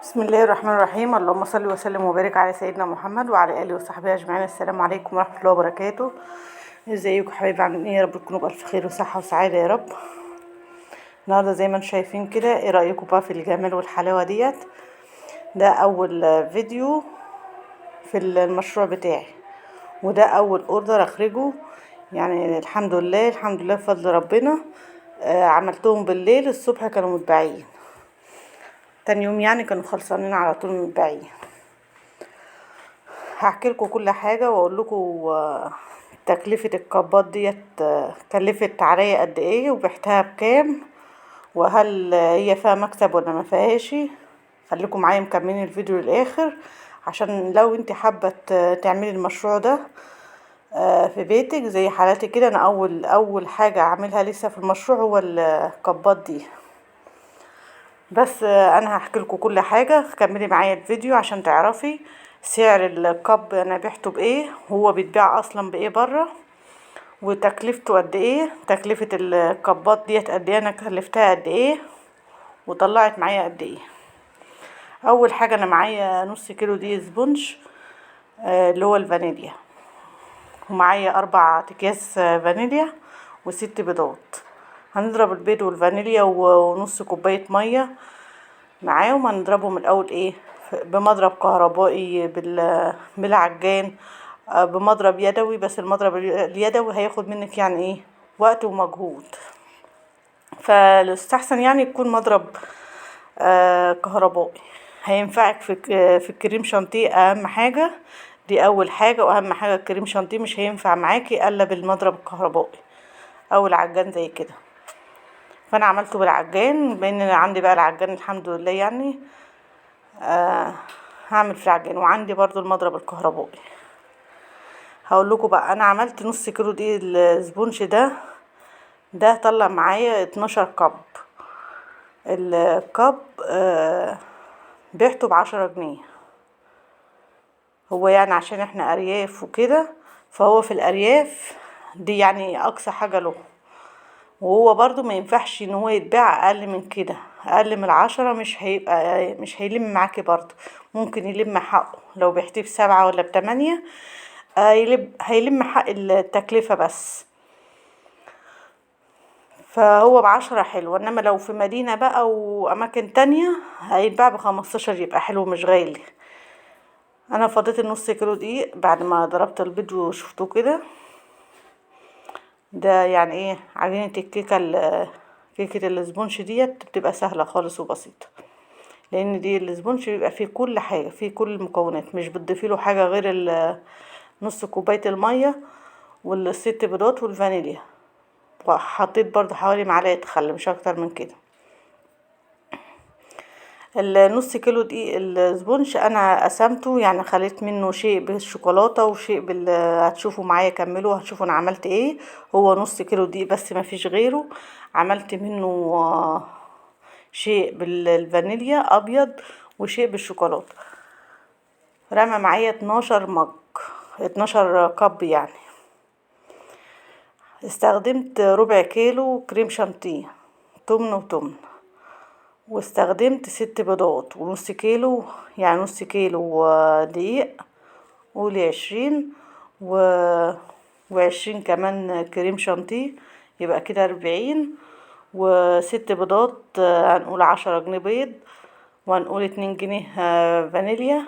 بسم الله الرحمن الرحيم. اللهم صل وسلم وبارك على سيدنا محمد وعلى اله وصحبه اجمعين. السلام عليكم ورحمة الله وبركاته. ازيكم حبايبي؟ عاملين ايه؟ يا رب تكونوا بالف خير وصحة وسعادة يا رب. النهارده زي ما انتم شايفين كده، ايه رايكم بقى في الجمال والحلاوه ديت؟ ده اول فيديو في المشروع بتاعي، وده اول order اخرجه، يعني الحمد لله الحمد لله بفضل ربنا. عملتهم بالليل، الصبح كانوا متباعين، تاني يوم يعني كانوا خلصانين على طول متباعين. هحكي لكم كل حاجة واقول لكم تكلفة الكبات ديت كلفت عليا قد ايه وبعتها بكام، وهل هي فيها مكسب ولا ما فيهاش. خليكم معايا مكملين الفيديو للاخر، عشان لو انت حابة تعملي المشروع ده في بيتك زي حالاتي كده. انا اول حاجة اعملها لسه في المشروع هو الكبات دي، بس انا هحكي لكم كل حاجة. كملي معايا الفيديو عشان تعرفي سعر الكب انا بعته بايه، هو بيتباع اصلا بايه بره، وتكلفته قد ايه، تكلفة الكبات ديت قد ايه، انا كلفتها قد ايه وطلعت معايا قد ايه. اول حاجة انا معايا نص كيلو دي sponge اللي هو الفانيليا، ومعايا 4 اكياس فانيليا و6 بيضات. هنضرب البيض والفانيليا ونص كوباية مية معاهم. هنضربهم الاول ايه، بمضرب كهربائي، بالعجان، بمضرب يدوي، بس المضرب اليدوي هياخد منك يعني ايه وقت ومجهود، فالاستحسن يعني يكون مضرب كهربائي، هينفعك في الكريم شانتيه. اهم حاجة دي اول حاجة، واهم حاجة الكريم شانتيه مش هينفع معاكي الا بالمضرب الكهربائي او العجان زي كده. فانا عملته بالعجان، بما ان عندي بقى العجان الحمد لله يعني، هعمل في العجان، وعندي برضو المضرب الكهربائي. هقول لكم بقى، انا عملت نص كيلو دي ال sponge ده طلع معايا 12 cup. ال cup بعته ب10 جنيه، هو يعني عشان احنا ارياف وكده، فهو في الارياف دي يعني اقصى حاجة له، وهو برضو ما ينفعش ان هو يتباع اقل من كده، اقل من 10 مش هيلم معاكي، برضو ممكن يلم حقه لو بعتيه ب7 ولا ب8، هيلم حق التكلفة بس، فهو ب10 حلو. انما لو في مدينة بقى واماكن تانية هيتباع ب15، يبقى حلو مش غالي. انا فضيت النص كيلو دقيق بعد ما ضربت البيض وشفتوه كده، ده يعني ايه عجينة الكيكة، كيكة ال sponge ديت بتبقى سهلة خالص وبسيطة، لان دي ال sponge بيبقى فيه كل حاجة، فيه كل المكونات، مش بتضيفي له حاجة غير نص كوباية المية والست بيضات والفانيليا، وحطيت برضو حوالي معلقة خل مش اكتر من كده. النص كيلو دقيق ال sponge انا قسمته، يعني خليت منه شيء بالشوكولاته وشيء هتشوفوا معايا كملوا هتشوفوا انا عملت ايه. هو نص كيلو دقيق بس ما فيش غيره، عملت منه شيء بالفانيليا ابيض وشيء بالشوكولاته. رمى معايا 12 مج، 12 cup يعني. استخدمت ربع كيلو كريم شانتيه 8 وتمن، واستخدمت 6 بيضات ونص كيلو، يعني نص كيلو دقيق، قولي 20 و20 كمان كريم شانتيه، يبقى كده 40، و6 بيضات هنقول 10 جنيه بيض، وهنقول 2 جنيه فانيليا،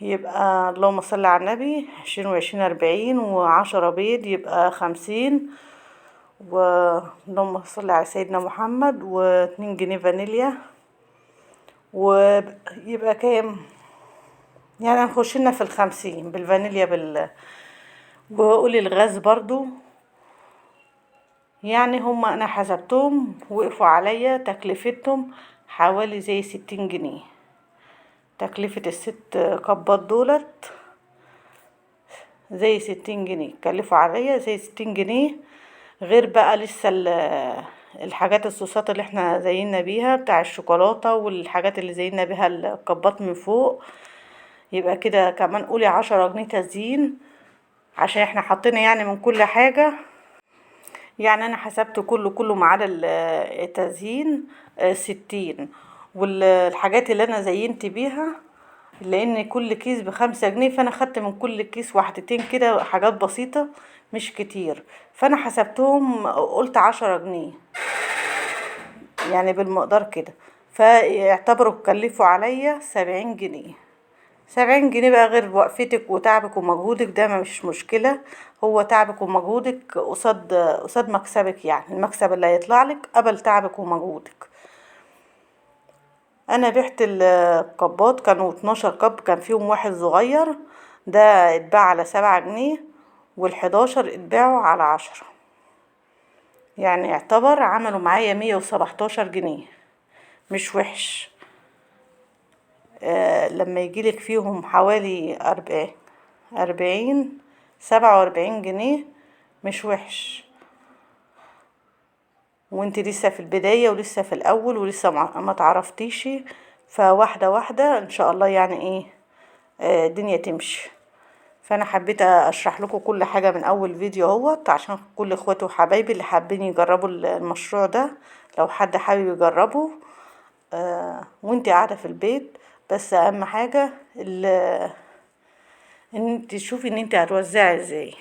يبقى اللهم صل على النبي 20 و20 40، و10 بيض يبقى 50، واللهم صل على سيدنا محمد، و2 جنيه فانيليا، ويبقى كام؟ يعني هنخش لنا في 50 بالفانيليا وقولي الغاز برضو. يعني هما انا حسبتهم وقفوا عليا تكلفتهم حوالي زي 60 جنيه، تكلفة ال6 كبات دولت زي 60 جنيه، كلفوا عليا زي 60 جنيه، غير بقى لسه الحاجات الصوصات اللي احنا زينا بيها بتاع الشوكولاتة والحاجات اللي زينا بيها الكبات من فوق، يبقى كده كمان قولي 10 جنيه تزيين، عشان احنا حطينا يعني من كل حاجة. يعني انا حسبت كله ما عدا التزيين 60، والحاجات اللي انا زينت بيها، لان كل كيس ب5 جنيه، فانا خدت من كل كيس واحدتين كده، حاجات بسيطة مش كتير، فانا حسبتهم قلت 10 جنيه يعني بالمقدار كده، فيعتبروا اتكلفوا عليا 70 جنيه. 70 جنيه بقى غير وقفتك وتعبك ومجهودك، ده مش مشكلة، هو تعبك ومجهودك قصاد مكسبك، يعني المكسب اللي هيطلع لك قبل تعبك ومجهودك. انا بعت الكبات، كانوا 12 كب، كان فيهم واحد صغير ده اتباع على 7 جنيه، والحداشر اتباعوا على 10، يعني يعتبر عملوا معايا 117 جنيه، مش وحش. لما يجيلك فيهم حوالي 40، 47 جنيه، مش وحش، وانت لسه في البداية ولسه في الأول ولسه ما تعرفتيش، فواحدة واحدة ان شاء الله يعني ايه، الدنيا تمشي. فانا حبيت اشرح لكم كل حاجة من اول فيديو اهوت، عشان كل اخواتي وحبايبي اللي حابين يجربوا المشروع ده، لو حد حابب يجربه، وانت قاعدة في البيت. بس اهم حاجة ان انت تشوفي ان انت هتوزعي ازاي.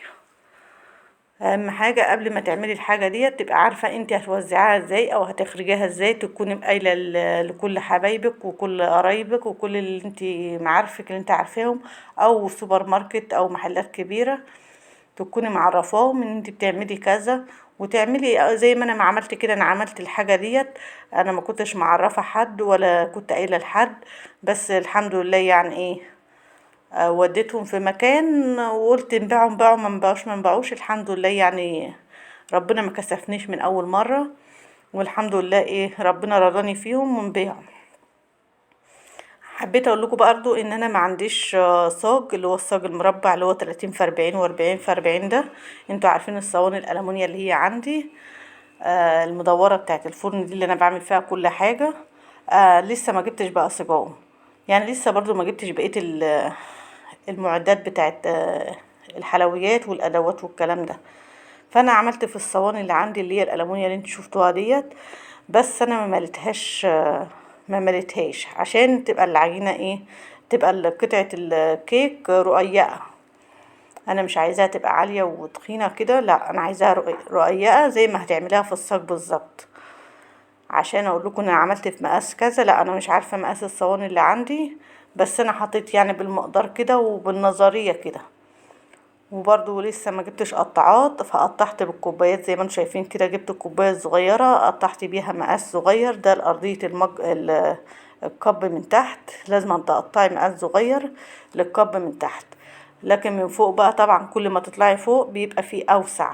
اهم حاجة قبل ما تعملي الحاجة ديت تبقى عارفة انت هتوزعيها ازاي او هتخرجيها ازاي، تكوني قايلة لكل حبايبك وكل قرايبك وكل اللي انت معارفك اللي انت عارفاهم، او سوبر ماركت او محلات كبيرة، تكوني معرفاهم ان انت بتعملي كذا، وتعملي زي ما انا ما عملت كده. انا عملت الحاجة ديت انا ما كنتش معرفة حد ولا كنت قايلة لحد، بس الحمد لله يعني ايه، وديتهم في مكان وقلت نبيعهم باعوا، ما نبيعوش ما نبيعوش، الحمد لله يعني ربنا ما كسفنيش من اول مرة، والحمد لله ايه ربنا رضاني فيهم ونبيعهم. حبيت اقول لكم برضو ان انا ما عنديش، صاج، اللي هو الصاج المربع اللي هو تلاتين في أربعين وأربعين في أربعين ده، انتوا عارفين الصواني الالومنيا اللي هي عندي، المدوره بتاعت الفرن دي اللي انا بعمل فيها كل حاجة. لسه ما جبتش بقى صاجون، يعني لسه برضو ما جبتش بقية المعدات بتاعت، الحلويات والادوات والكلام ده. فانا عملت في الصواني اللي عندي اللي هي الالومنيا اللي انتوا شفتوها ديت، بس انا ما مليتهاش عشان تبقى العجينة ايه، تبقى قطعه الكيك رقيقه. انا مش عايزاها تبقى عالية وتخينه كده، لا انا عايزاها رقيقه زي ما هتعمليها في الصاج بالظبط. عشان اقول لكم انا عملت في مقاس كذا، لا انا مش عارفه مقاس الصواني اللي عندي، بس انا حطيت يعني بالمقدار كده وبالنظريه كده. وبرضو لسه ما جبتش قطعات، فقطعت بالكوبايات زي ما انتم شايفين كده، جبت الكوباية الصغيرة قطعت بيها مقاس صغير، ده لارضيه الكب من تحت، لازم تقطعي مقاس صغير للكب من تحت، لكن من فوق بقى طبعا كل ما تطلعي فوق بيبقى فيه اوسع،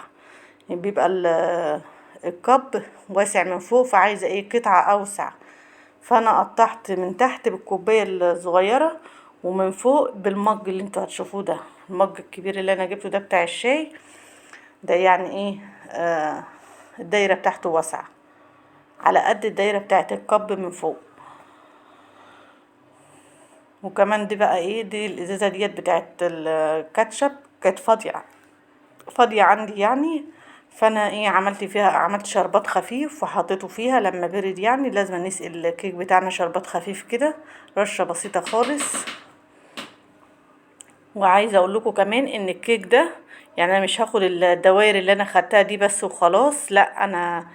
يعني بيبقى الكب واسع من فوق، فعايزه ايه قطعه اوسع. فانا قطعت من تحت بالكوبايه الصغيرة ومن فوق بالمج اللي انتوا هتشوفوه ده، المج الكبير اللي انا جبته ده بتاع الشاي ده، يعني ايه، الدايرة بتاعته واسعة على قد الدايرة بتاعت الكب من فوق. وكمان دي بقى ايه، دي الازازه ديت بتاعت الكاتشب كانت فاضية عندي يعني، فانا ايه عملت فيها، عملت شربات خفيف وحطيته فيها لما برد، يعني لازم نسقي الكيك بتاعنا شربات خفيف كده، رشه بسيطة خالص. وعايزه اقول لكم كمان ان الكيك ده يعني انا مش هاخد الدوائر اللي انا خدتها دي بس وخلاص، لا انا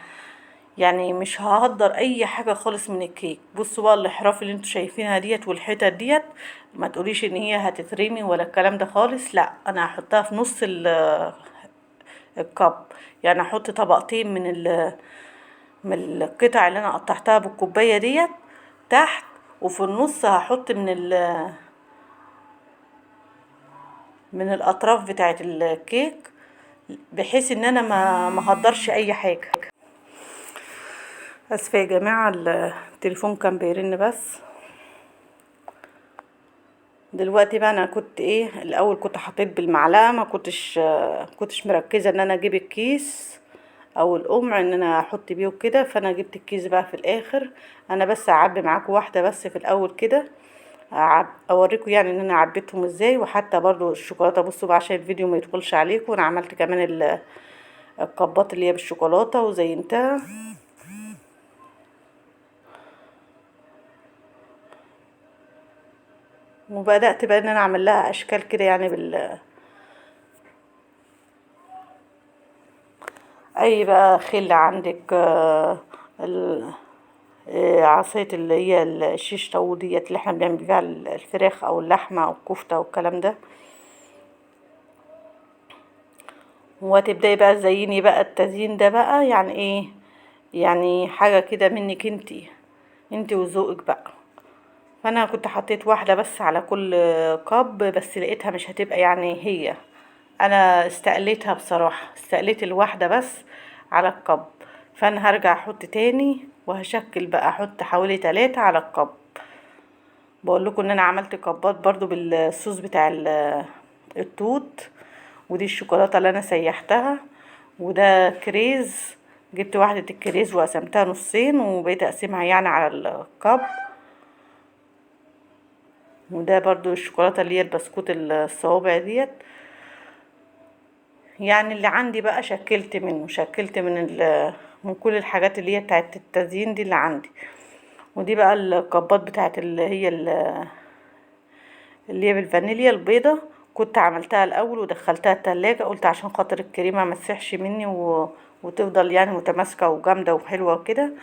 يعني مش ههدر اي حاجة خالص من الكيك. بصوا بقى الاحراف اللي انتوا شايفينها ديت والحتت ديت، ما تقوليش ان هي هتترمي ولا الكلام ده خالص، لا انا هحطها في نص الكب، يعني هحط طبقتين من القطع اللي انا قطعتها بالكوبايه ديت تحت، وفي النص هحط من الاطراف بتاعه الكيك، بحيث ان انا ما هدرش اي حاجة. اسفه يا جماعة التليفون كان بيرن. بس دلوقتي بقى انا كنت ايه، الاول كنت حطيت بالمعلقه، ما كنتش مركزه ان انا اجيب الكيس او القمع ان انا احط بيه وكده، فانا جبت الكيس بقى في الاخر. انا بس اعبي معاكم واحدة بس في الاول كده، اوريكم يعني ان انا عبيتهم ازاي. وحتى برضو الشوكولاتة، بصوا بقى عشان الفيديو ما يطولش عليكم، انا عملت كمان الكبات اللي هي بالشوكولاته وزينتها. وبدأت بقى ان انا اعمل لها اشكال كده يعني اي بقى خل عندك، عصاية اللي هي الشيش طاووق ديت اللي احنا بنعمل بيها الفراخ او اللحمة او الكفتة والكلام ده. وهتبدأي بقى تزيني بقى التزيين ده بقى يعني ايه، يعني حاجة كده منك انتي وذوقك بقى. فانا كنت حطيت واحدة بس على كل cup، بس لقيتها مش هتبقى يعني هي، انا استقليتها بصراحة، استقليت الواحدة بس على ال cup. فانا هرجع احط تاني وهشكل بقى، احط حوالي 3 على ال cup. بقول لكم ان انا عملت كبات برضو بالصوص بتاع التوت، ودي الشوكولاتة اللي انا سيحتها، وده كريز، جبت واحدة الكريز وقسمتها نصين وبقيت اقسمها يعني على ال cup. وده برضو الشوكولاتة اللي هي البسكوت الصوابع ديت. يعني اللي عندي بقى شكلت منه، شكلت من كل الحاجات اللي هي بتاعت التزيين دي اللي عندي. ودي بقى الكبات بتاعت اللي هي بالفانيليا البيضة، كنت عملتها الاول ودخلتها التلاجة، قلت عشان خاطر الكريمة ما تسيحش مني وتفضل يعني متماسكة وجامدة وحلوة وكده.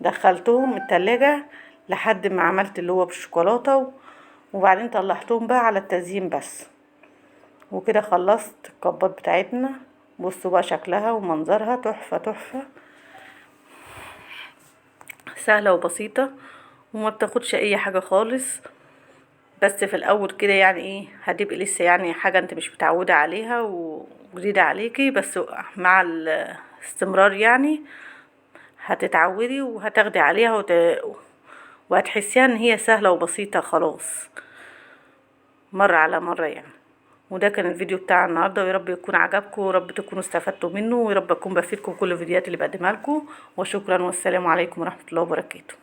دخلتهم التلاجة لحد ما عملت اللي هو بالشوكولاتة، وبعدين طلعتهم بقى على التزيين بس. وكده خلصت الكبات بتاعتنا. بصوا بقى شكلها ومنظرها تحفة تحفة، سهلة وبسيطة وما بتاخدش اي حاجة خالص. بس في الاول كده يعني ايه، هتبقي لسه يعني حاجة انت مش متعودة عليها وجديدة عليكي، بس مع الاستمرار يعني هتتعودي وهتاخدي عليها وهتحسيها ان هي سهلة وبسيطة خلاص، مرة على مرة يعني. وده كان الفيديو بتاع النهارده، ويا رب يكون عجبكم، ويا رب تكونوا استفدتوا منه، ويا رب اكون بفيدكم كل الفيديوهات اللي بقدمها لكم. وشكرا، والسلام عليكم ورحمة الله وبركاته.